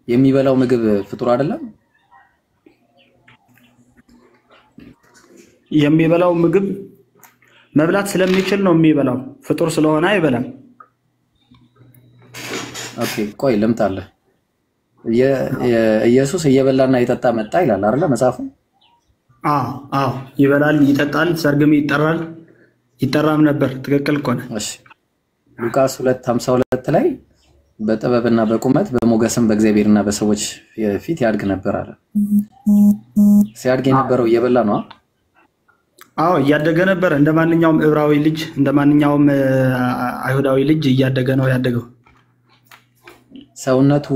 የሚበላው ምግብ ፍጡር አይደለም? የሚበላው ምግብ መብላት ስለሚችል ነው የሚበላው። ፍጡር ስለሆነ አይበላም። Okay ቆይ ልምጣለህ። ኢየሱስ እየበላና እየጠጣ መጣ ይላል አይደለ መጽሐፉ? አዎ አዎ፣ ይበላል፣ ይጠጣል፣ ሰርግም ይጠራል፣ ይጠራም ነበር። ትክክል እኮ ነህ። እሺ ሉቃስ 2:52 ላይ በጥበብና በቁመት በሞገስም በእግዚአብሔርና በሰዎች ፊት ያድግ ነበር አለ። ሲያድግ የነበረው እየበላ ነው። አዎ እያደገ ነበር። እንደ ማንኛውም ዕብራዊ ልጅ፣ እንደ ማንኛውም አይሁዳዊ ልጅ እያደገ ነው ያደገው። ሰውነቱ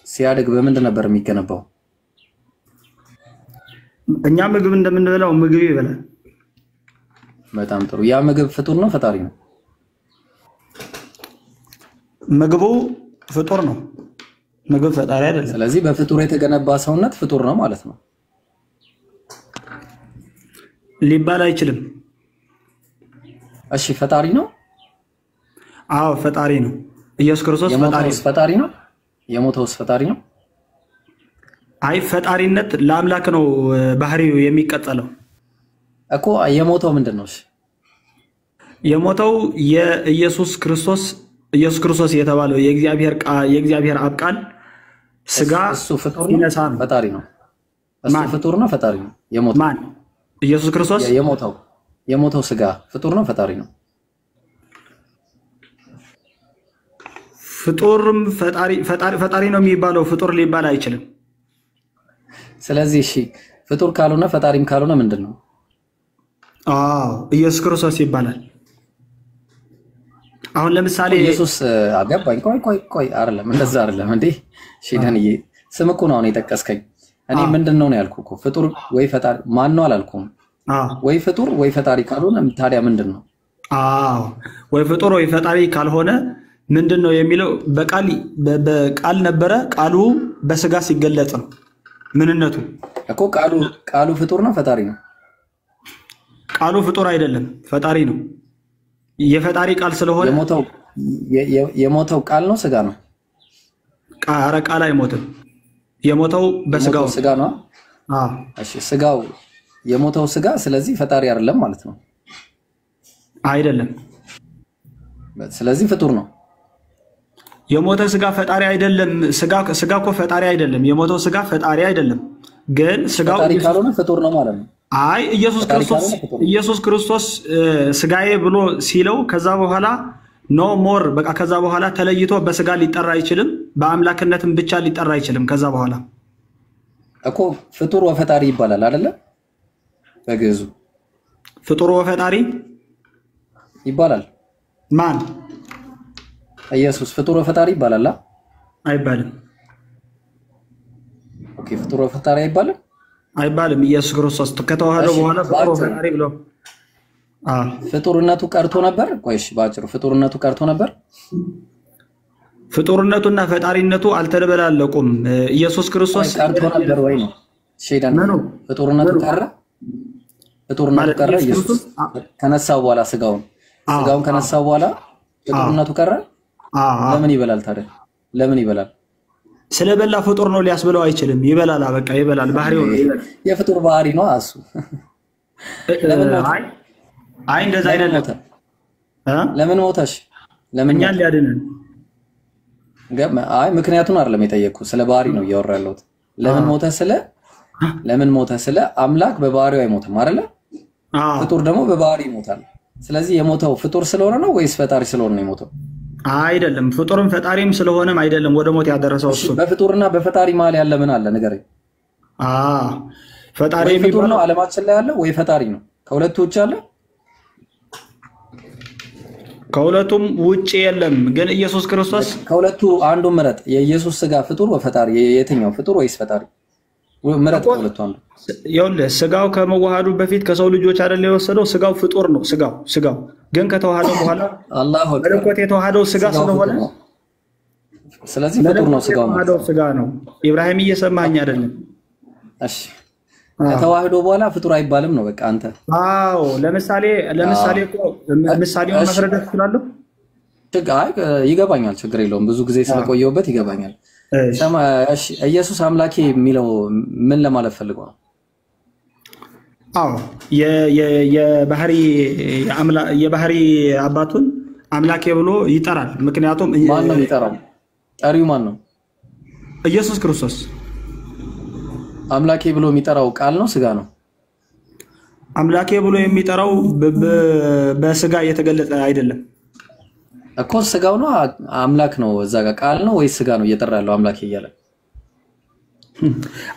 ሲያድግ በምንድን ነበር የሚገነባው? እኛ ምግብ እንደምንበላው ምግብ ይበላል። በጣም ጥሩ። ያ ምግብ ፍጡር ነው ፈጣሪ ነው? ምግቡ ፍጡር ነው። ምግብ ፈጣሪ አይደለም። ስለዚህ በፍጡር የተገነባ ሰውነት ፍጡር ነው ማለት ነው ሊባል አይችልም። እሺ ፈጣሪ ነው? አዎ ፈጣሪ ነው። ኢየሱስ ክርስቶስ ፈጣሪ የሞተውስ ፈጣሪ ነው? የሞተውስ ፈጣሪ ነው? አይ ፈጣሪነት ለአምላክ ነው ባህሪው የሚቀጠለው እኮ። የሞተው ምንድን ነው? እሺ የሞተው የኢየሱስ ክርስቶስ ኢየሱስ ክርስቶስ የተባለው የእግዚአብሔር አብ ቃል ስጋ እሱ ፍጡር ነው ሲነሳ ነው። ፈጣሪ ነው? እሱ ፍጡር ነው ፈጣሪ ነው? የሞተው ማን? ኢየሱስ ክርስቶስ። የሞተው ስጋ ፍጡር ነው ፈጣሪ ነው? ፍጡርም ፈጣሪ ነው የሚባለው ፍጡር ሊባል አይችልም። ስለዚህ እሺ ፍጡር ካልሆነ ፈጣሪም ካልሆነ ምንድን ነው? አዎ ኢየሱስ ክርስቶስ ይባላል። አሁን ለምሳሌ ኢየሱስ አገባኝ። ቆይ ቆይ ቆይ፣ አይደለም እንደዛ አይደለም እንዴ ሺደንዬ፣ ስም እኮ ነው አሁን የጠቀስከኝ። እኔ ምንድን ነው ያልኩህ እኮ ፍጡር ወይ ፈጣሪ ማን ነው አላልኩም። ወይ ፍጡር ወይ ፈጣሪ ካልሆነ ታዲያ ምንድን ነው? አዎ ወይ ፍጡር ወይ ፈጣሪ ካልሆነ ምንድን ነው የሚለው በቃል ነበረ፣ ቃሉ በስጋ ሲገለጽ ነው ምንነቱ እኮ። ቃሉ ፍጡር ነው ፈጣሪ ነው? ቃሉ ፍጡር አይደለም ፈጣሪ ነው። የፈጣሪ ቃል ስለሆነ የሞተው ቃል ነው ስጋ ነው? ኧረ ቃል አይሞትም። የሞተው በስጋው ስጋ ነው። እሺ ስጋው የሞተው ስጋ ስለዚህ ፈጣሪ አይደለም ማለት ነው? አይደለም። ስለዚህ ፍጡር ነው። የሞተ ስጋ ፈጣሪ አይደለም። ስጋ እኮ ፈጣሪ አይደለም። የሞተው ስጋ ፈጣሪ አይደለም። ግን ስጋው ፈጣሪ ካልሆነ ፍጡር ነው ማለት ነው። አይ ኢየሱስ ክርስቶስ ስጋዬ ብሎ ሲለው ከዛ በኋላ no more በቃ ከዛ በኋላ ተለይቶ በስጋ ሊጠራ አይችልም። በአምላክነትም ብቻ ሊጠራ አይችልም። ከዛ በኋላ እኮ ፍጡር ወፈጣሪ ይባላል አይደለ? በግዕዙ ፍጡር ወፈጣሪ ይባላል። ማን? ኢየሱስ ፍጡር ወፈጣሪ ይባላል አይባልም? Okay ፍጡር ወፈጣሪ አይባልም? አይባልም። ኢየሱስ ክርስቶስ ከተዋህደው በኋላ ፍጡር ወፈጣሪ ብሎ ፍጡርነቱ ቀርቶ ነበር። ቆይ እሺ፣ ባጭሩ ፍጡርነቱ ቀርቶ ነበር። ፍጡርነቱና ፈጣሪነቱ አልተደበላለቁም። ኢየሱስ ክርስቶስ ቀርቶ ነበር ወይ ነው? ሼዳን ፍጡርነቱ ቀረ፣ ፍጡርነቱ ቀረ። ኢየሱስ ከነሳው በኋላ ስጋውን ከነሳው በኋላ ፍጡርነቱ ቀረ። ለምን ይበላል ታዲያ? ለምን ይበላል? ስለበላ ፍጡር ነው ሊያስብለው አይችልም። ይበላል፣ በቃ ይበላል። ባህሪው ነው። የፍጡር ባህሪ ነው እሱ። አይ እንደዛ አይደለም። ለምን ሞተሽ? ለምን እኛን ሊያድነን። አይ ምክንያቱን አይደለም የጠየቅኩት፣ ስለ ባህሪ ነው እያወራ ያለሁት። ለምን ሞተ ስለ ለምን ሞተ ስለ አምላክ በባህሪው አይሞትም አይደለ? ፍጡር ደግሞ በባህሪ ይሞታል። ስለዚህ የሞተው ፍጡር ስለሆነ ነው ወይስ ፈጣሪ ስለሆነ ነው የሞተው? አይደለም፣ ፍጡርም ፈጣሪም ስለሆነም አይደለም ወደ ሞት ያደረሰው እሱ። በፍጡርና በፈጣሪ መሀል ያለ ምን አለ ንገረኝ። ፈጣሪ ፍጡር ነው ዓለማችን ላይ ያለው ወይ ፈጣሪ ነው? ከሁለቱ ውጭ አለ? ከሁለቱም ውጭ የለም። ግን ኢየሱስ ክርስቶስ ከሁለቱ አንዱ ምረጥ። የኢየሱስ ስጋ ፍጡር ወፈጣሪ የትኛው ፍጡር ወይስ ፈጣሪ? ምረጥ ከሁለቱ አንዱ። ይኸውልህ ስጋው ከመዋሃዱ በፊት ከሰው ልጆች አይደል የወሰደው? ስጋው ፍጡር ነው። ስጋው ግን ከተዋሃደው በኋላ መለኮት የተዋሃደው ስጋ ስለሆነ ስለዚህ ፍጡር ነው። ስጋው የተዋሃደው ስጋ ነው። ኢብራሂም እየሰማኸኝ አይደለም? እሺ ከተዋህዶ በኋላ ፍጡር አይባልም ነው በቃ አንተ። አዎ ለምሳሌ እኮ ምሳሌውን ማስረዳት እችላለሁ። አይ ይገባኛል፣ ችግር የለውም። ብዙ ጊዜ ስለቆየሁበት ይገባኛል። እሺ ኢየሱስ አምላኬ የሚለው ምን ለማለት ፈልጎ ነው? አዎ የባህሪ አባቱን አምላኬ ብሎ ይጠራል። ምክንያቱም ማን ነው የሚጠራው? ጠሪው ማን ነው? ኢየሱስ ክርስቶስ። አምላኬ ብሎ የሚጠራው ቃል ነው ስጋ ነው? አምላኬ ብሎ የሚጠራው በስጋ እየተገለጸ አይደለም እኮ ስጋው ነው አምላክ ነው። እዛ ጋር ቃል ነው ወይስ ስጋ ነው እየጠራ ያለው አምላኬ እያለ?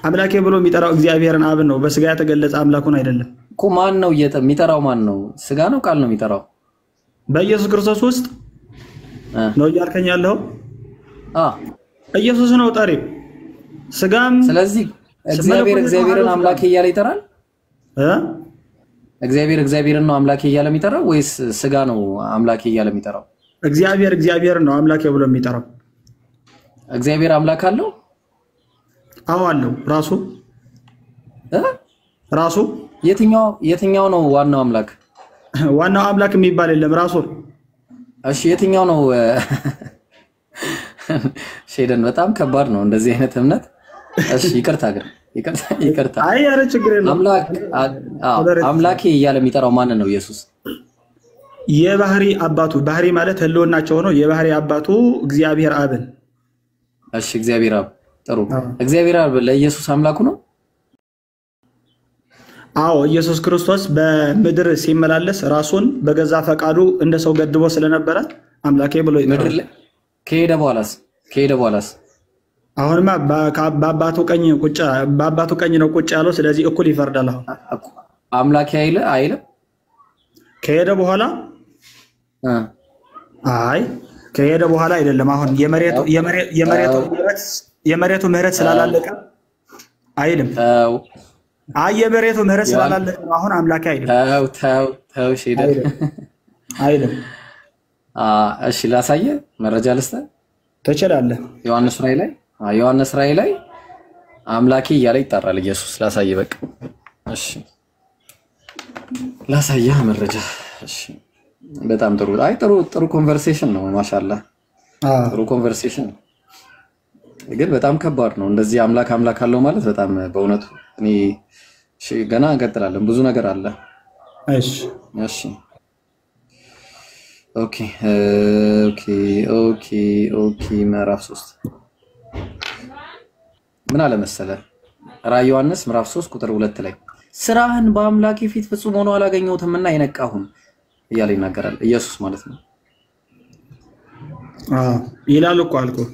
አምላኬ ብሎ የሚጠራው እግዚአብሔርን አብን ነው፣ በስጋ የተገለጸ አምላኩን አይደለም እኮ። ማን ነው የሚጠራው? ማን ነው? ስጋ ነው ቃል ነው የሚጠራው? በኢየሱስ ክርስቶስ ውስጥ ነው እያልከኝ ያለው? አዎ ኢየሱስ ነው ጠሪው ስጋም። ስለዚህ እግዚአብሔር እግዚአብሔርን አምላኬ እያለ ይጠራል? እግዚአብሔር እግዚአብሔርን ነው አምላኬ እያለ የሚጠራው ወይስ ስጋ ነው አምላኬ እያለ የሚጠራው? እግዚአብሔር እግዚአብሔርን ነው አምላኬ ብሎ የሚጠራው። እግዚአብሔር አምላክ አለው? አዎ አለው። ራሱ ራሱ። የትኛው ነው ዋናው አምላክ? ዋናው አምላክ የሚባል የለም፣ ራሱ። እሺ የትኛው ነው? ሼደን በጣም ከባድ ነው እንደዚህ አይነት እምነት። እሺ ይቅርታ ግን ይቅርታ። አይ ኧረ ችግር የለውም። አምላኬ እያለ የሚጠራው ማንን ነው? ኢየሱስ የባህሪ አባቱ። ባህሪ ማለት ህልውናቸው ነው። የባህሪ አባቱ እግዚአብሔር አብን። እሺ እግዚአብሔር አብ። ጥሩ። እግዚአብሔር አብ ለኢየሱስ አምላኩ ነው? አዎ ኢየሱስ ክርስቶስ በምድር ሲመላለስ ራሱን በገዛ ፈቃዱ እንደ ሰው ገድቦ ስለነበረ አምላኬ ብሎ ይጠራል። ከሄደ በኋላስ? ከሄደ በኋላስ? አሁንማ በአባቱ ቀኝ ቁጭ በአባቱ ቀኝ ነው ቁጭ ያለው። ስለዚህ እኩል ይፈርዳል። አሁን አምላኬ አይልም ከሄደ በኋላ። አይ ከሄደ በኋላ አይደለም። አሁን የመሬቱ ምህረት ስላላለቀ አይልም። አይ የመሬቱ ምህረት ስላላለቀ አሁን አምላኬ አይልም። ተው ተው ተው አይልም። እሺ ላሳየህ፣ መረጃ ልስጥህ። ትችላለህ። ዮሐንስ ራእይ ላይ ዮሐንስ ራእይ ላይ አምላኬ እያለ ይጠራል ኢየሱስ። ላሳየህ በቃ። እሺ ላሳየህ መረጃ። እሺ በጣም ጥሩ። አይ ጥሩ ጥሩ conversation ነው። ማሻአላ ጥሩ conversation ነው። ግን በጣም ከባድ ነው እንደዚህ አምላክ አምላክ አለው ማለት በጣም በእውነቱ። እኔ እሺ ገና እንቀጥላለን፣ ብዙ ነገር አለ። እሺ እሺ okay okay okay okay ምዕራፍ 3 ምን አለ መሰለ? ራእይ ዮሐንስ ምዕራፍ 3 ቁጥር 2 ላይ ስራህን በአምላኬ ፊት ፍጹም ሆኖ አላገኘሁትምና የነቃሁን እያለ ይናገራል ኢየሱስ ማለት ነው። አዎ ይላል እኮ አልኩህ።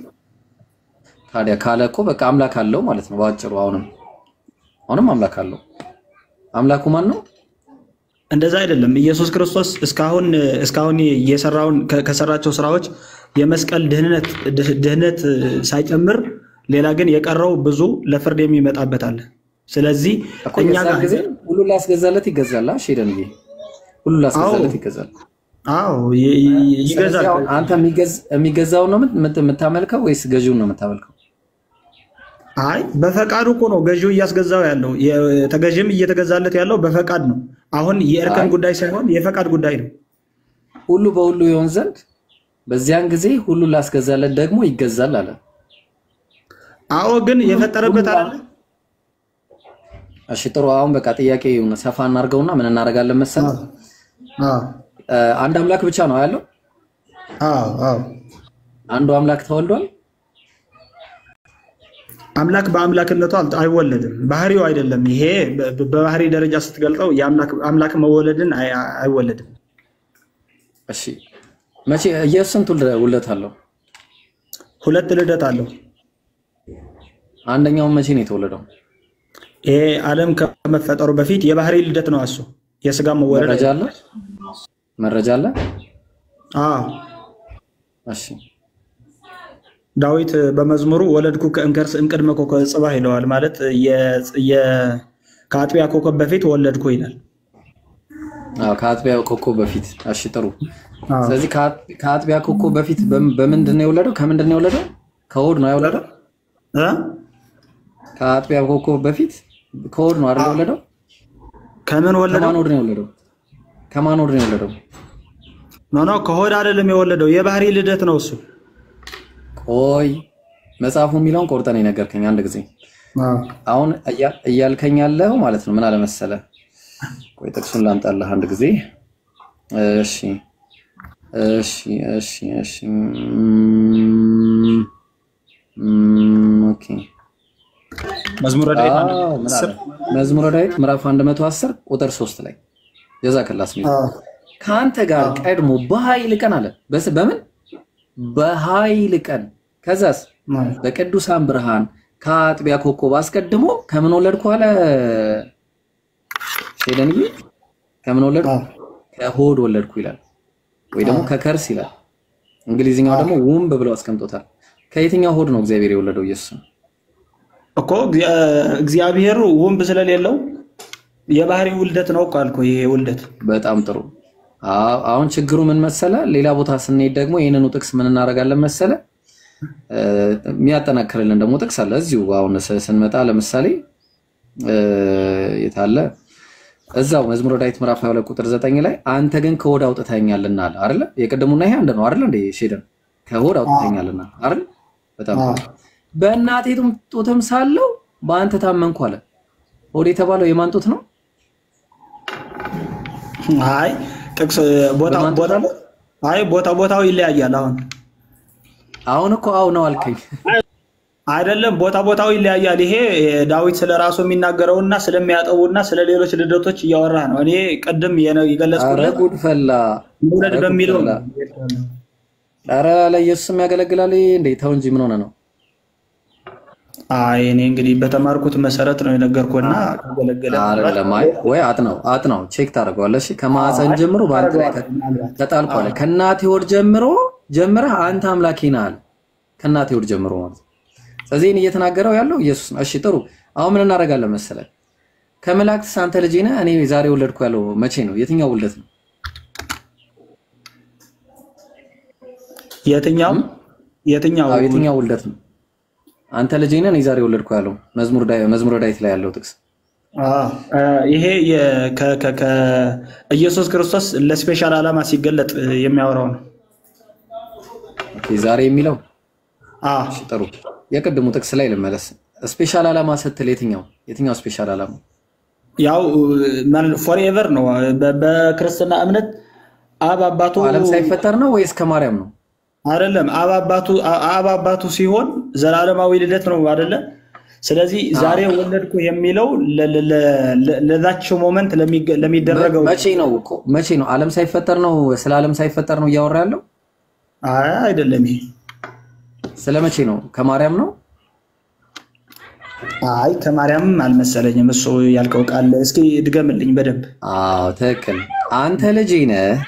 ታዲያ ካለ እኮ በቃ አምላክ አለው ማለት ነው ባጭሩ። አሁንም አምላክ አለው። አምላኩ ማን ነው? እንደዛ አይደለም። ኢየሱስ ክርስቶስ እስካሁን የሰራውን ከሰራቸው ስራዎች የመስቀል ድህነት ሳይጨምር ሌላ ግን የቀረው ብዙ ለፍርድ የሚመጣበት አለ። ስለዚህ እኛ ጋር ጊዜ ሁሉ ላስገዛለት ይገዛል። እሺ ደንዬ ሁሉ ላስገዛለት ይገዛል። አዎ ይገዛል። አንተ የሚገዛው ነው የምታመልከው ወይስ ገዢውን ነው የምታመልከው? አይ በፈቃዱ እኮ ነው ገዢው እያስገዛው ያለው፣ ተገዢም እየተገዛለት ያለው በፈቃድ ነው። አሁን የእርከን ጉዳይ ሳይሆን የፈቃድ ጉዳይ ነው። ሁሉ በሁሉ ይሆን ዘንድ በዚያን ጊዜ ሁሉ ላስገዛለት ደግሞ ይገዛል አለ። አዎ ግን የፈጠረበት አይደል? እሺ ጥሩ። አሁን በቃ ጥያቄ ሰፋ እናድርገውና ምን እናደርጋለን መሰለህ? አንድ አምላክ ብቻ ነው ያለው። አዎ አዎ። አንዱ አምላክ ተወልዷል። አምላክ በአምላክነቱ አይወለድም፣ ባህሪው አይደለም። ይሄ በባህሪ ደረጃ ስትገልጠው የአምላክ መወለድን አይወለድም። እሺ መቼ ኢየሱስ ስንት ውልደት አለው? ሁለት ልደት አለው። አንደኛው መቼ ነው የተወለደው? ይሄ ዓለም ከመፈጠሩ በፊት የባህሪ ልደት ነው። እሱ የስጋ መወለድ መረጃ አለ? መረጃ አለ? አዎ። እሺ ዳዊት በመዝሙሩ ወለድኩ ከእንከርስ እምቅድመ ኮከበ ጽባህ ይለዋል። ማለት ከአጥቢያ ኮከብ በፊት ወለድኩ ይላል። አዎ ከአጥቢያ ኮከብ በፊት። እሺ ጥሩ። ስለዚህ ከአጥቢያ ኮከብ በፊት በምንድን ነው የወለደው? ከምንድን ነው የወለደው? ከሆድ ነው የወለደው? ከአጥቢያ ኮከብ በፊት ከሆድ ነው አይደል የወለደው? ከምን ወለደው? ከማን ሆድ ነው የወለደው? ከማን ሆድ ነው የወለደው? no no ከሆድ አይደለም የወለደው፣ የባህሪ ልደት ነው እሱ። ቆይ መጽሐፉ የሚለውን ቆርጠን የነገርከኝ አንድ ጊዜ። አሁን እያልከኝ ያለው ማለት ነው ምን አለ መሰለህ፣ ቆይ ጥቅሱን ላምጣልህ አንድ ጊዜ። እሺ እሺ እሺ እሺ okay መዝሙረ ዳዊት ምዕራፍ 110 ቁጥር 3 ላይ ጀዛከላህ ስሚ ካንተ ጋር ቀድሞ በኃይል ቀን አለ። በምን በኃይል ቀን። ከዛስ በቅዱሳን ብርሃን ከአጥቢያ ኮከብ አስቀድሞ ከምን ወለድኩ አለ ሼደንዬ፣ ከምን ወለድኩ? ከሆድ ወለድኩ ይላል፣ ወይ ደግሞ ከከርስ ይላል። እንግሊዝኛው ደግሞ womb ብለው አስቀምጦታል። ከየትኛው ሆድ ነው እግዚአብሔር የወለደው ኢየሱስ እኮ? እግዚአብሔር womb ስለሌለው የባህሪ ውልደት ነው እኮ አልኩህ። ይሄ ውልደት በጣም ጥሩ። አሁን ችግሩ ምን መሰለ፣ ሌላ ቦታ ስንሄድ ደግሞ ይህንኑ ጥቅስ ምን እናደርጋለን መሰለ፣ የሚያጠናክርልን ደግሞ ጥቅስ አለ እዚሁ። አሁን ስንመጣ ለምሳሌ የታለ እዛው መዝሙረ ዳዊት ምዕራፍ 22 ቁጥር 9 ላይ አንተ ግን ከሆድ አውጥተኸኛልና አለ አይደለ? የቅድሙና ይሄ አንድ ነው አይደለ? እንዴ ሼደን ከሆድ አውጥተኸኛልና አይደል? በጣም በእናቴ ጡትም ሳለው በአንተ ታመንኩ አለ። ሆድ የተባለው የማን ጡት ነው? አይ ጥቅስ ቦታ ቦታ አይ ቦታ ቦታው ይለያያል። አሁን እኮ አው ነው አልከኝ አይደለም፣ ቦታ ቦታው ይለያያል። ይሄ ዳዊት ስለራሱ የሚናገረውና ስለሚያጠቡና ስለሌሎች ልደቶች እያወራ ነው። እኔ ቅድም የገለጽኩት ኧረ ጉድ ፈላ መውለድ በሚለው ኧረ ለኢየሱስም ያገለግላል እንዴ? ተው እንጂ ምን ሆነ ነው? አይ እኔ እንግዲህ በተማርኩት መሰረት ነው የነገርኩህና ካገለገለ አይደለም። አይ ወይ አጥናው check ታደርገዋለህ። እሺ ከማህፀን ጀምሮ በአንተ ላይ ተጣልኩ አለ። ከእናቴ ሆድ ጀምሮ ጀምረህ አንተ አምላኬ ነህ አለ። ከእናቴ ሆድ ጀምሮ ማለት ነው። ስለዚህ እኔ እየተናገረው ያለው ኢየሱስ ነው። እሺ ጥሩ። አሁን ምን እናደርጋለን መሰለህ? ከመላእክትስ አንተ ልጄ ነህ እኔ ዛሬ ወለድኩ ያለው መቼ ነው? የትኛው ውልደት ነው? የትኛው የትኛው ውልደት ነው? አንተ ልጄ ነህ እኔ ዛሬ ወለድኩ ያለው መዝሙረ ዳዊት ላይ ያለው ጥቅስ። ይሄ ከኢየሱስ ክርስቶስ ለ special ዓላማ ሲገለጥ የሚያወራው ነው። okay ዛሬ የሚለው እሺ ጥሩ። የቅድሙ ጥቅስ ላይ ልመለስ። special ዓላማ ስትል የትኛው special ዓላማ? ያው forever ነው። በክርስትና እምነት አብ አባቱ ዓለም ሳይፈጠር ነው ወይስ ከማርያም ነው? አይደለም፣ አብ አባቱ ሲሆን ዘላለማዊ ልደት ነው አይደለ? ስለዚህ ዛሬ ወለድኩ የሚለው ለዛቸው moment ለሚደረገው መቼ ነው እኮ መቼ ነው? ዓለም ሳይፈጠር ነው? ስለ ዓለም ሳይፈጠር ነው እያወራ ያለው? አይ አይደለም። ይሄ ስለመቼ ነው? ከማርያም ነው? አይ ከማርያም አልመሰለኝም እሱ ያልከው ቃል። እስኪ ድገምልኝ በደንብ። አዎ ትክክል። አንተ ልጄ ነህ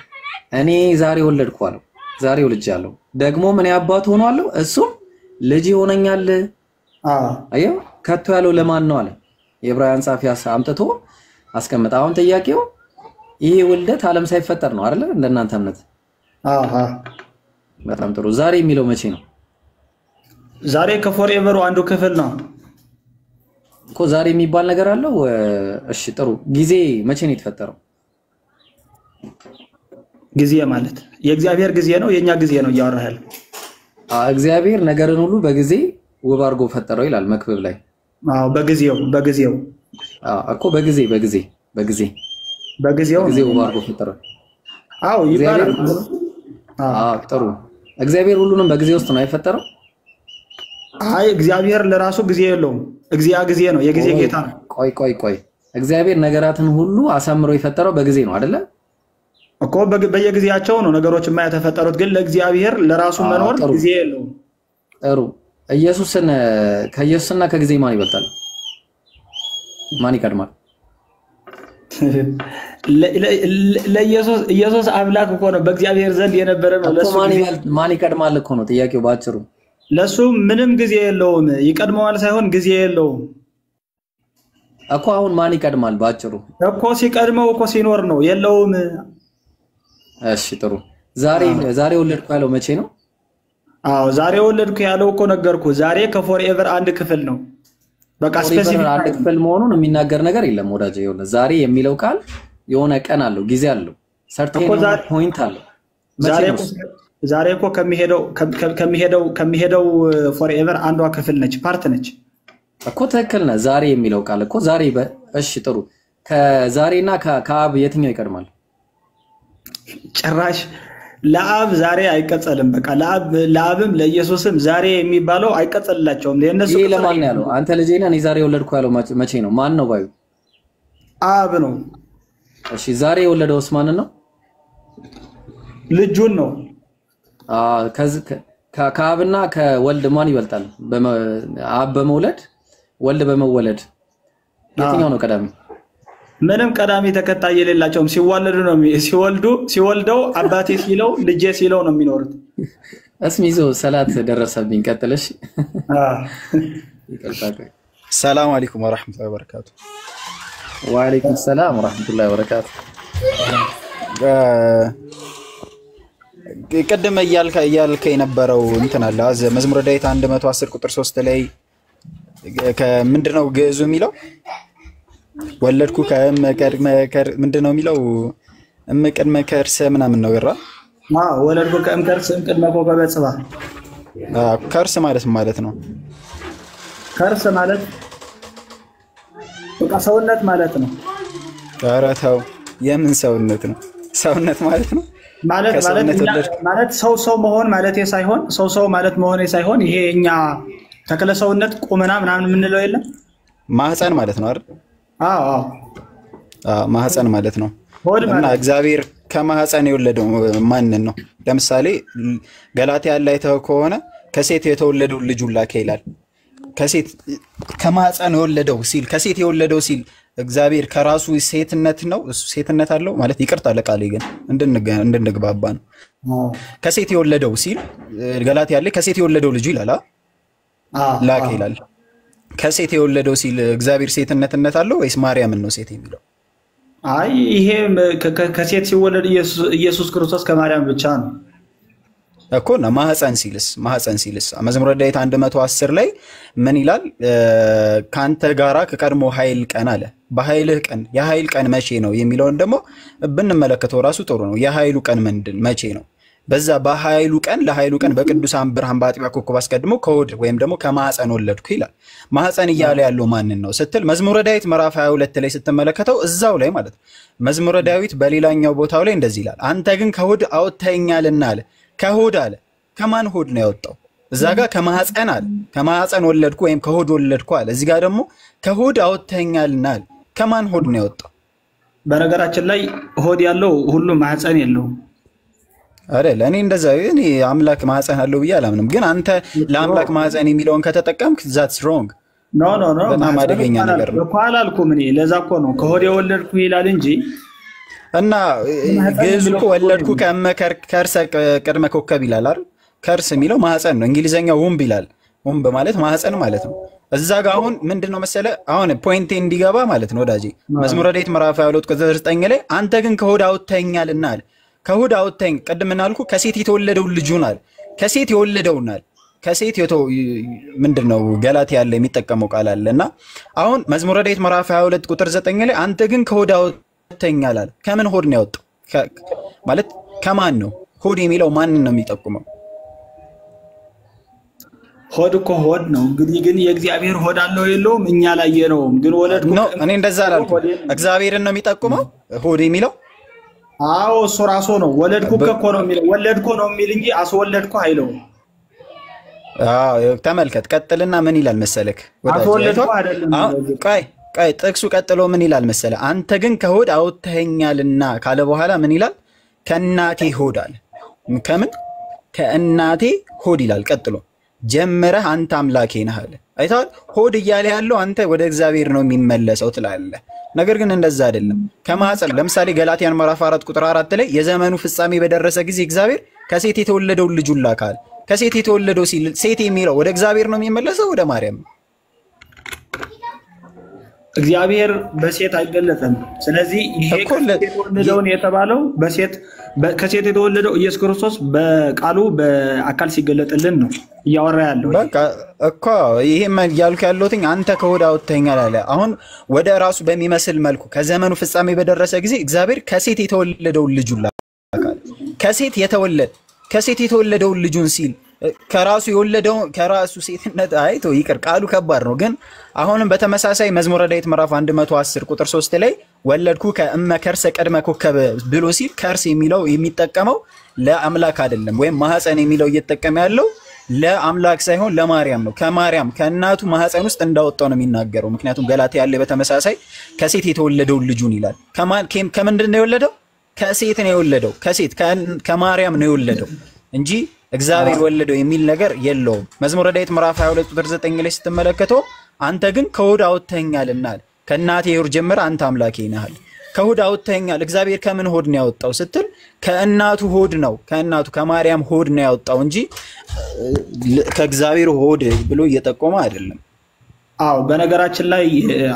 እኔ ዛሬ ወለድኩ አለው። ዛሬ ወልጃለሁ ደግሞ ምን አባቱ ሆኗለሁ እሱም ልጅ ይሆነኛል። አየው ከቶ ያለው ለማን ነው አለ። የዕብራውያን ጻፊ አምጥቶ አስቀምጣ። አሁን ጥያቄው ይሄ ውልደት ዓለም ሳይፈጠር ነው አይደል? እንደናንተ እምነት። በጣም ጥሩ። ዛሬ የሚለው መቼ ነው? ዛሬ ከፎርኤቨሩ አንዱ ክፍል ነው እኮ ዛሬ የሚባል ነገር አለው። እሺ ጥሩ። ጊዜ መቼ ነው የተፈጠረው? ጊዜ ማለት የእግዚአብሔር ጊዜ ነው የኛ ጊዜ ነው እያወራህ ያለው? እግዚአብሔር ነገርን ሁሉ በጊዜ ውብ አድርጎ ፈጠረው ይላል መክብብ ላይ። አዎ በጊዜው በጊዜው እኮ በጊዜ በጊዜ በጊዜ በጊዜው ውብ አድርጎ ፈጠረው። አዎ ይባላል። አዎ ጥሩ። እግዚአብሔር ሁሉንም በጊዜ ውስጥ ነው የፈጠረው? አይ እግዚአብሔር ለራሱ ጊዜ የለውም። እግዚአ ጊዜ ነው፣ የጊዜ ጌታ ነው። ቆይ ቆይ ቆይ እግዚአብሔር ነገራትን ሁሉ አሳምሮ የፈጠረው በጊዜ ነው አይደለ? እኮ በየጊዜያቸው ነው ነገሮች የማይተፈጠሩት፣ ግን ለእግዚአብሔር ለራሱ መኖር ጊዜ የለውም። ጥሩ። ኢየሱስን ከኢየሱስና ከጊዜ ማን ይበልጣል? ማን ይቀድማል? ለኢየሱስ ኢየሱስ አምላክ እኮ ነው፣ በእግዚአብሔር ዘንድ የነበረ ነው። ለሱ ማን ይቀድማል እኮ ነው ጥያቄው ባጭሩ። ለሱ ምንም ጊዜ የለውም። ይቀድመዋል ሳይሆን ጊዜ የለውም እኮ። አሁን ማን ይቀድማል ባጭሩ? እኮ ሲቀድመው እኮ ሲኖር ነው፣ የለውም። እሺ ጥሩ። ዛሬ ወለድኩ ያለው መቼ ነው? አዎ ዛሬ ወለድኩ ያለው እኮ ነገርኩ። ዛሬ ከ forever አንድ ክፍል ነው። በቃ specific አንድ ክፍል መሆኑን የሚናገር ነገር የለም ወዳጄ። ይኸውልህ ዛሬ የሚለው ቃል የሆነ ቀን አለው፣ ጊዜ አለው፣ certain point አለው። ዛሬ እኮ ከሚሄደው forever አንዷ ክፍል ነች፣ part ነች እኮ። ትክክል ነህ። ዛሬ የሚለው ቃል እኮ ዛሬ። እሺ ጥሩ። ከዛሬና ከአብ የትኛው ይቀድማል? ጭራሽ ለአብ ዛሬ አይቀጸልም። በቃ ለአብም ለኢየሱስም ዛሬ የሚባለው አይቀጸልላቸውም። ለእነሱ ይሄ ለማን ነው ያለው? አንተ ልጄ ነህ እኔ ዛሬ የወለድኩ ያለው መቼ ነው? ማን ነው ባዩ? አብ ነው። እሺ ዛሬ የወለደውስ ማንን ነው? ልጁን ነው። ከአብና ከወልድ ማን ይበልጣል? አብ በመውለድ ወልድ በመወለድ የትኛው ነው ቀዳሚ? ምንም ቀዳሚ ተከታይ የሌላቸውም። ሲዋለዱ ነው ሲወልዱ፣ ሲወልደው አባቴ ሲለው ልጄ ሲለው ነው የሚኖሩት። እስሚዞ ሰላት ደረሰብኝ። ቀጥለሽ። ሰላም አለይኩም ወራህመቱላሂ ወበረካቱ። ወአለይኩም ሰላም ወራህመቱላሂ ወበረካቱ። ቅድም እያልከ የነበረው እንትን አለ መዝሙረ ዳዊት 110 ቁጥር 3 ላይ ምንድነው ግዕዙ የሚለው? ወለድኩ ምንድነው የሚለው? እምቅድመ ከርሰ ምናምን ነው ይራ። አዎ ወለድኩ ከእምከርስ እምቅድመ ኮከበ ጽባህ። ከርስ ማለት ማለት ነው። ከርስ ማለት በቃ ሰውነት ማለት ነው። ኧረ ተው፣ የምን ሰውነት ነው? ሰውነት ማለት ነው ማለት ማለት ሰው ሰው መሆን ማለት ሳይሆን ሰው ሰው ማለት መሆን ሳይሆን ይሄ እኛ ተክለ ሰውነት ቁመና ምናምን የምንለው የለም ማህፀን ማለት ነው አይደል? አዎ አዎ ማህፀን ማለት ነው። እና እግዚአብሔር ከማህፀን የወለደው ማንን ነው? ለምሳሌ ገላትያ ላይ ከሆነ ከሴት የተወለደው ልጁን ላከ ይላል። ከሴት ከማህፀን የወለደው ሲል ከሴት የወለደው ሲል እግዚአብሔር ከራሱ ሴትነት ነው እሱ ሴትነት አለው ማለት ይቅርታ ለቃሌ ግን እንድንግባባ ነው። ከሴት የወለደው ሲል ገላትያ ላይ ከሴት የወለደው ልጁ ይላል ላከ ይላል። ከሴት የወለደው ሲል እግዚአብሔር ሴትነትነት አለው ወይስ ማርያምን ነው ሴት የሚለው? አይ ይሄ ከሴት ሲወለድ ኢየሱስ ክርስቶስ ከማርያም ብቻ ነው እኮ ነው። ማህፀን ሲልስ ማህፀን ሲልስ መዝሙረ ዳዊት 110 ላይ ምን ይላል? ካንተ ጋራ ከቀድሞ ኃይል ቀን አለ። በኃይልህ ቀን የኃይል ቀን መቼ ነው የሚለውን ደግሞ ብንመለከተው ራሱ ጥሩ ነው። የኃይሉ ቀን ምንድን መቼ ነው? በዛ በኃይሉ ቀን ለኃይሉ ቀን በቅዱሳን ብርሃን በአጥቢያ ኮከብ አስቀድሞ ከሆድ ወይም ደግሞ ከማህፀን ወለድኩ ይላል። ማህፀን እያለ ያለው ማንን ነው ስትል መዝሙረ ዳዊት ምዕራፍ 22 ላይ ስትመለከተው እዛው ላይ ማለት ነው። መዝሙረ ዳዊት በሌላኛው ቦታው ላይ እንደዚህ ይላል፣ አንተ ግን ከሆድ አውጥተኸኛልና አለ። ከሆድ አለ። ከማን ሆድ ነው ያወጣው? እዛ ጋር ከማህፀን አለ። ከማህፀን ወለድኩ ወይም ከሆድ ወለድኩ አለ። እዚህ ጋር ደግሞ ከሆድ አውጥተኸኛልና አለ። ከማን ሆድ ነው ያወጣው? በነገራችን ላይ ሆድ ያለው ሁሉ ማህፀን የለውም አይደል? እኔ እንደዛ እኔ አምላክ ማህፀን አለው ብዬ አላምንም። ግን አንተ ለአምላክ ማህፀን የሚለውን ከተጠቀምክ that's wrong። No no no፣ በጣም አደገኛ ነገር ነው እኮ አላልኩም እኔ። ለዛ እኮ ነው ከሆድ የወለድኩ ይላል እንጂ እና ግዕዙ እኮ ወለድኩ ከመከርሰ ቅድመ ኮከብ ይላል አይደል? ከርስ የሚለው ማህፀን ነው። እንግሊዘኛው womb ይላል። womb ማለት ማህፀን ማለት ነው። እዛ ጋር አሁን ምንድነው መሰለ አሁን point ኤ እንዲገባ ማለት ነው ወዳጄ፣ መዝሙረ ዳዊት ምዕራፍ 22 ቁጥር 9 ላይ አንተ ግን ከሆድ አውጥተኸኛልና አለ። ከሆድ አውጥተኸኝ ቅድም እናልኩ ከሴት የተወለደው ልጁን አለ። ከሴት የወለደውን አለ። ከሴት ምንድነው ገላትያ ያለ የሚጠቀመው ቃል አለ። እና አሁን መዝሙረ ዳዊት ምዕራፍ 22 ቁጥር 9 ላይ አንተ ግን ከሆድ አውጥተኸኛል አለ። ከምን ሆድ ነው ያወጣው? ማለት ከማን ነው ሆድ የሚለው? ማንን ነው የሚጠቁመው? ሆድ እኮ ሆድ ነው እንግዲህ። ግን የእግዚአብሔር ሆድ አለው የለውም እኛ ላየነውም። ግን ወለድኩ ነው እኔ እንደዛ አላልኩም። እግዚአብሔርን ነው የሚጠቁመው ሆድ የሚለው። አዎ እሱ ራሱ ነው። ወለድኩ እኮ ነው የሚለው። ወለድኩ ነው የሚል እንጂ አስወለድኩ አይለውም። አዎ ተመልከት። ቀጥልና ምን ይላል መሰለክ? አስወለድኩ አይደለም። ቆይ ቆይ፣ ጥቅሱ ቀጥሎ ምን ይላል መሰለህ? አንተ ግን ከሆድ አውጥተኸኛልና ካለ በኋላ ምን ይላል? ከእናቴ ሆድ አለ። ከምን ከእናቴ ሆድ ይላል። ቀጥሎ ጀምረህ አንተ አምላኬ ነህ አለ። አይተዋል። ሆድ እያለ ያለው አንተ ወደ እግዚአብሔር ነው የሚመለሰው ትላለህ። ነገር ግን እንደዛ አይደለም። ከማህፀን ለምሳሌ ገላትያን ምዕራፍ 4 ቁጥር 4 ላይ የዘመኑ ፍጻሜ በደረሰ ጊዜ እግዚአብሔር ከሴት የተወለደውን ልጁን ላካል። ከሴት የተወለደው ሲል ሴት የሚለው ወደ እግዚአብሔር ነው የሚመለሰው ወደ ማርያም ነው? እግዚአብሔር በሴት አይገለጥም። ስለዚህ ይሄ የተወለደውን የተባለው በሴት ከሴት የተወለደው ኢየሱስ ክርስቶስ በቃሉ በአካል ሲገለጥልን ነው እያወራ ያለው። በቃ እኮ ይሄ እያልኩ ያለሁት አንተ ከሆድ አውጥተኸኛል አለ። አሁን ወደ ራሱ በሚመስል መልኩ ከዘመኑ ፍጻሜ በደረሰ ጊዜ እግዚአብሔር ከሴት የተወለደውን ልጁን ላካል። ከሴት የተወለደ ከሴት የተወለደውን ልጁን ሲል ከራሱ የወለደው ከራሱ ሴትነት አይቶ ይቅር፣ ቃሉ ከባድ ነው። ግን አሁንም በተመሳሳይ መዝሙረ ዳዊት ምዕራፍ 110 ቁጥር 3 ላይ ወለድኩ ከእመ ከርሰ ቅድመ ኮከብ ብሎ ሲል ከርስ የሚለው የሚጠቀመው ለአምላክ አይደለም፣ ወይም ማህፀን የሚለው እየተጠቀመ ያለው ለአምላክ ሳይሆን ለማርያም ነው። ከማርያም ከእናቱ ማህፀን ውስጥ እንዳወጣው ነው የሚናገረው። ምክንያቱም ገላትያ ላይ በተመሳሳይ ከሴት የተወለደውን ልጁን ይላል። ከምንድን ነው የወለደው? ከሴት ነው የወለደው። ከሴት ከማርያም ነው የወለደው እንጂ እግዚአብሔር ወለደው የሚል ነገር የለውም። መዝሙረ ዳዊት ምዕራፍ 22 ቁጥር 9 ላይ ስትመለከተው አንተ ግን ከሆድ አውጥተኸኛልና ከእናቴ ሆድ ጀምረህ አንተ አምላኬ ነህ አለ። ከሆድ አውጥተኸኛል። እግዚአብሔር ከምን ሆድ ነው ያወጣው ስትል ከእናቱ ሆድ ነው፣ ከእናቱ ከማርያም ሆድ ነው ያወጣው እንጂ ከእግዚአብሔር ሆድ ብሎ እየጠቆመ አይደለም። አዎ፣ በነገራችን ላይ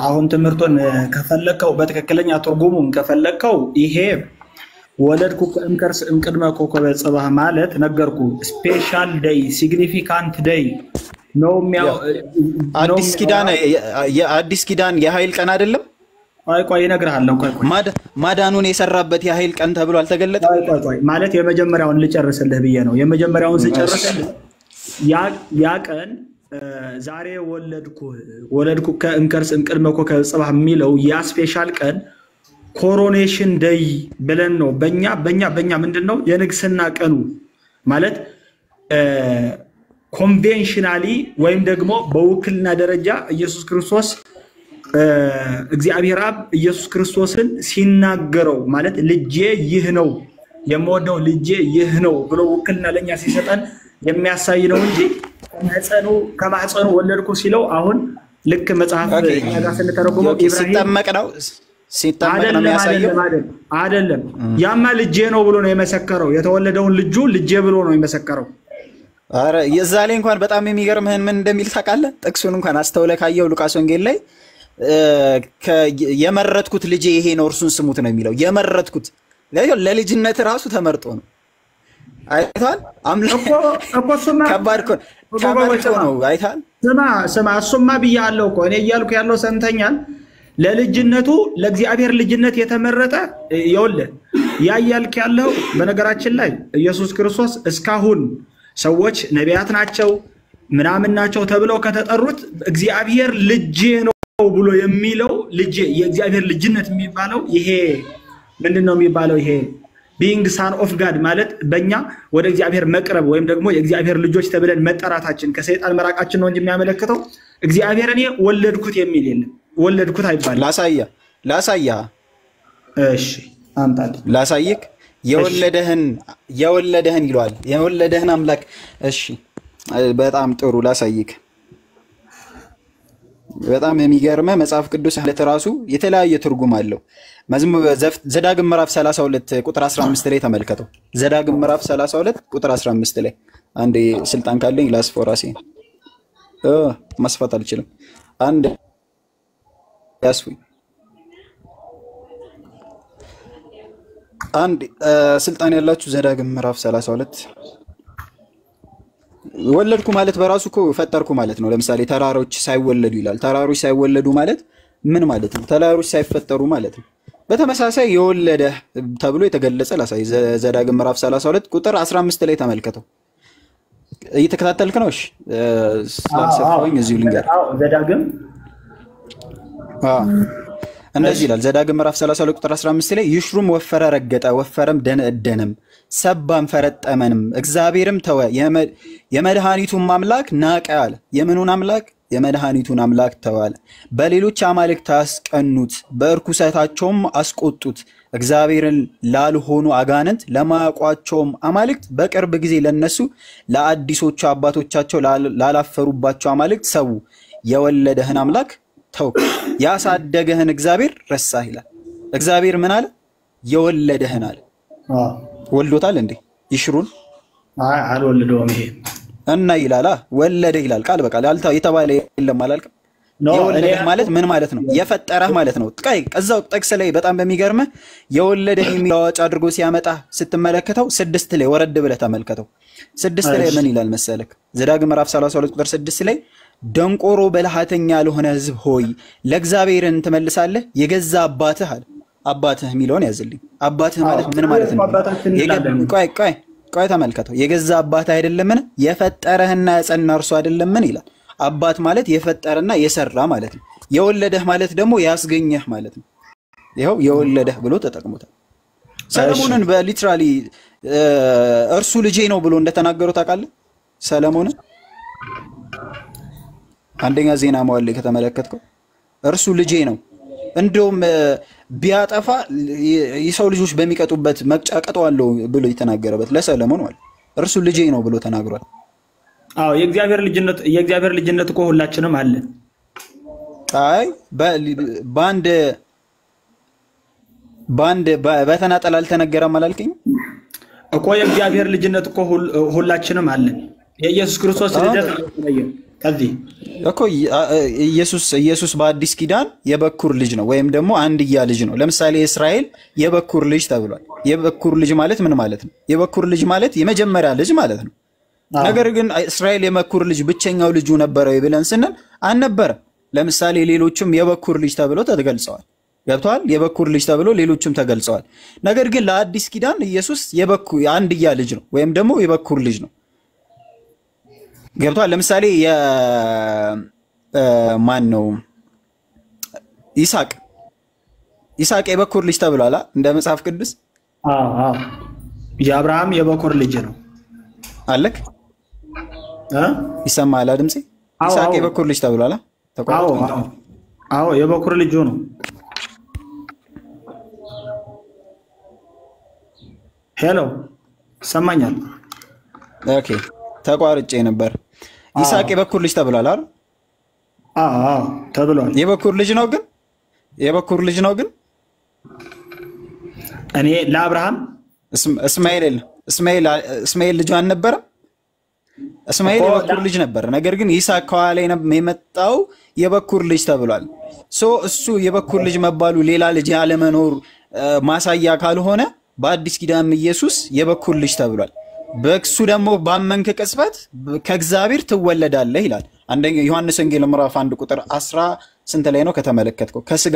አሁን ትምህርቱን ከፈለከው በትክክለኛ ትርጉሙን ከፈለከው ይሄ ወለድኩ እምከርስ እምቅድመ ኮከበ ጽባህ ማለት ነገርኩ፣ special day significant day ነው። አዲስ ኪዳን የአዲስ ኪዳን የኃይል ቀን አይደለም። ቆይ ቆይ እነግርሃለሁ። ቆይ ቆይ ማዳኑን የሰራበት የኃይል ቀን ተብሎ አልተገለጠም። ቆይ ቆይ ቆይ ማለት የመጀመሪያውን ልጨርስልህ ብዬ ነው። የመጀመሪያውን ስጨርስልህ ያ ቀን ዛሬ ወለድኩ ከእምከርስ እምቅድመ ኮከበ ጽባህ የሚለው ያ special ቀን coronation day ብለን ነው። በኛ በኛ በኛ ምንድን ነው የንግስና ቀኑ ማለት conventionally ወይም ደግሞ በውክልና ደረጃ ኢየሱስ ክርስቶስ እግዚአብሔር አብ ኢየሱስ ክርስቶስን ሲናገረው ማለት ልጄ ይህ ነው የምወደው ልጄ ይህ ነው ብሎ ውክልና ለኛ ሲሰጠን የሚያሳይ ነው እንጂ ከማህፀኑ ወለድኩ ሲለው አሁን ልክ መጽሐፍ እኛ ጋር ስንተረጉመው ሲጠመቅ ነው ሲጠመቅ ነው የሚያሳየው። አይደለም፣ ያማ ልጄ ነው ብሎ ነው የመሰከረው። የተወለደውን ልጁ ልጄ ብሎ ነው የመሰከረው። አረ የዛ ላይ እንኳን በጣም የሚገርምህን ምን እንደሚል ታውቃለህ? ጥቅሱን እንኳን አስተውለህ ካየው ሉቃስ ወንጌል ላይ የመረጥኩት ልጄ ይሄ ነው እርሱን ስሙት ነው የሚለው። የመረጥኩት ለልጅነት ራሱ ተመርጦ ነው። አይተሃል? ከባድ እኮ ተመርጦ ነው። አይተሃል? ስማ ስማ፣ እሱማ ብያለሁ እኮ እኔ እያልኩ ያለው ሰምተኛል። ለልጅነቱ ለእግዚአብሔር ልጅነት የተመረጠ ይኸውልህ፣ ያ እያልክ ያለው በነገራችን ላይ ኢየሱስ ክርስቶስ እስካሁን ሰዎች ነቢያት ናቸው ምናምን ናቸው ተብለው ከተጠሩት እግዚአብሔር ልጄ ነው ብሎ የሚለው ልጄ የእግዚአብሔር ልጅነት የሚባለው ይሄ ምንድን ነው የሚባለው? ይሄ being son of God ማለት በእኛ ወደ እግዚአብሔር መቅረብ ወይም ደግሞ የእግዚአብሔር ልጆች ተብለን መጠራታችን ከሰይጣን መራቃችን ነው እንጂ የሚያመለክተው እግዚአብሔር እኔ ወለድኩት የሚል የለም። ወለድኩት አይባልም። ላሳያ ላሳያ። እሺ አምጣልኝ። ላሳይክ። የወለደህን የወለደህን ይለዋል። የወለደህን አምላክ። እሺ በጣም ጥሩ ላሳይክ። በጣም የሚገርመ መጽሐፍ ቅዱስ ራሱ የተለያየ ትርጉም አለው። ዘዳግም ምዕራፍ 32 ቁጥር 15 ላይ ተመልከተው። ዘዳግም ምዕራፍ 32 ቁጥር 15 ላይ አንዴ ስልጣን ካለኝ ላስፈው፣ ራሴ ማስፋት አልችልም። አንድ ያስፉኝ። አንድ ስልጣን ያላችሁ ዘዳግም ምዕራፍ 32 ወለድኩ ማለት በራሱ እኮ ፈጠርኩ ማለት ነው። ለምሳሌ ተራሮች ሳይወለዱ ይላል። ተራሮች ሳይወለዱ ማለት ምን ማለት ነው? ተራሮች ሳይፈጠሩ ማለት ነው። በተመሳሳይ የወለደ ተብሎ የተገለጸ ላሳይ። ዘዳግም ምዕራፍ 32 ቁጥር 15 ላይ ተመልከተው። እየተከታተልክ ነው? እሺ ስላልሰፋሁኝ እዚሁ ልንገር። ዘዳግም እንደዚህ ይላል። ዘዳግም ምዕራፍ 32 ቁጥር 15 ላይ ይሽሩም ወፈረ ረገጠ፣ ወፈረም ደነደነም፣ ሰባም ፈረጠመንም፣ እግዚአብሔርም ተወ፣ የመድኃኒቱን አምላክ ናቀ አለ። የምኑን አምላክ? የመድኃኒቱን አምላክ ተወ አለ። በሌሎች አማልክት አስቀኑት፣ በእርኩሰታቸውም አስቆጡት። እግዚአብሔርን ላልሆኑ አጋንንት ለማያውቋቸውም አማልክት በቅርብ ጊዜ ለነሱ ለአዲሶቹ አባቶቻቸው ላላፈሩባቸው አማልክት ሰው። የወለደህን አምላክ ተውክ፣ ያሳደገህን እግዚአብሔር ረሳህ ይላል። እግዚአብሔር ምን አለ? የወለደህን አለ። ወልዶታል እንዴ ይሽሩን? አልወለደውም። ይሄ እና ይላላ ወለደ ይላል ቃል በቃል የተባለ የለም አላልክም? የወለደህ ማለት ምን ማለት ነው? የፈጠረህ ማለት ነው። ቃይ እዛው ጥቅስ ላይ በጣም በሚገርምህ የወለደህ የሚለው አዋጭ አድርጎ ሲያመጣ ስትመለከተው 6 ላይ ወረድ ብለህ ተመልከተው። 6 ላይ ምን ይላል መሰለክ? ዘዳግም ምዕራፍ 32 ቁጥር 6 ላይ ደንቆሮ በልሃተኛ ለሆነ ሕዝብ ሆይ ለእግዚአብሔርን ትመልሳለህ? የገዛ አባትህ አለ። አባትህ የሚለውን ያዝልኝ። አባትህ ማለት ምን ማለት ነው? ቆይ ቆይ ቆይ ተመልከተው። የገዛ አባትህ አይደለምን? የፈጠረህና ያጸና እርሱ አይደለምን ይላል። አባት ማለት የፈጠረና የሰራ ማለት ነው። የወለደህ ማለት ደግሞ ያስገኘህ ማለት ነው። ይኸው የወለደህ ብሎ ተጠቅሞታል። ሰለሞንን በ literally እርሱ ልጄ ነው ብሎ እንደተናገረው ታውቃለህ? ሰለሞንን አንደኛ ዜና መዋዕል ላይ ከተመለከትከው እርሱ ልጄ ነው፣ እንደውም ቢያጠፋ የሰው ልጆች በሚቀጡበት መቅጫ ቀጠዋለሁ ብሎ የተናገረበት ለሰለሞን ማለት እርሱ ልጄ ነው ብሎ ተናግሯል። አዎ የእግዚአብሔር ልጅነት እኮ ሁላችንም አለን። አይ በአንድ በአንድ በተናጠል አልተነገረም አላልከኝም እኮ? የእግዚአብሔር ልጅነት እኮ ሁላችንም አለን። የኢየሱስ ክርስቶስ ልደት ከዚህ እኮ ኢየሱስ በአዲስ ኪዳን የበኩር ልጅ ነው ወይም ደግሞ አንድያ ልጅ ነው። ለምሳሌ እስራኤል የበኩር ልጅ ተብሏል። የበኩር ልጅ ማለት ምን ማለት ነው? የበኩር ልጅ ማለት የመጀመሪያ ልጅ ማለት ነው። ነገር ግን እስራኤል የበኩር ልጅ ብቸኛው ልጁ ነበረ ብለን ስንል አልነበረም። ለምሳሌ ሌሎችም የበኩር ልጅ ተብሎ ተገልጸዋል። ገብቷል። የበኩር ልጅ ተብሎ ሌሎችም ተገልጸዋል። ነገር ግን ለአዲስ ኪዳን ኢየሱስ የበኩር አንድያ ልጅ ነው ወይም ደግሞ የበኩር ልጅ ነው። ገብቷል። ለምሳሌ የማን ነው ይስሐቅ የበኩር ልጅ ተብሏል እንደ መጽሐፍ ቅዱስ። አዎ የአብርሃም የበኩር ልጅ ነው አለክ። ይሰማል ድምጼ? ይስሐቅ የበኩር ልጅ ተብሏል። አዎ የበኩር ልጁ ነው። Hello ይሰማኛል? Okay ተቋርጬ ነበር። ይስሐቅ የበኩር ልጅ ተብሏል አይደል? አዎ ተብሏል። የበኩር ልጅ ነው ግን የበኩር ልጅ ነው ግን እኔ ለአብርሃም እስማኤል ልጁ አልነበረም? እስማኤል የበኩር ልጅ ነበር። ነገር ግን ይስሐቅ ከኋላ የመጣው የበኩር ልጅ ተብሏል። So እሱ የበኩር ልጅ መባሉ ሌላ ልጅ ያለመኖር ማሳያ ካልሆነ በአዲስ ኪዳንም ኢየሱስ የበኩር ልጅ ተብሏል። በእሱ ደግሞ ባመንክ ቅጽበት ከእግዚአብሔር ትወለዳለህ ይላል። አንደኛ ዮሐንስ ወንጌል ምዕራፍ 1 ቁጥር 10 ስንት ላይ ነው ከተመለከትከው? ከስጋ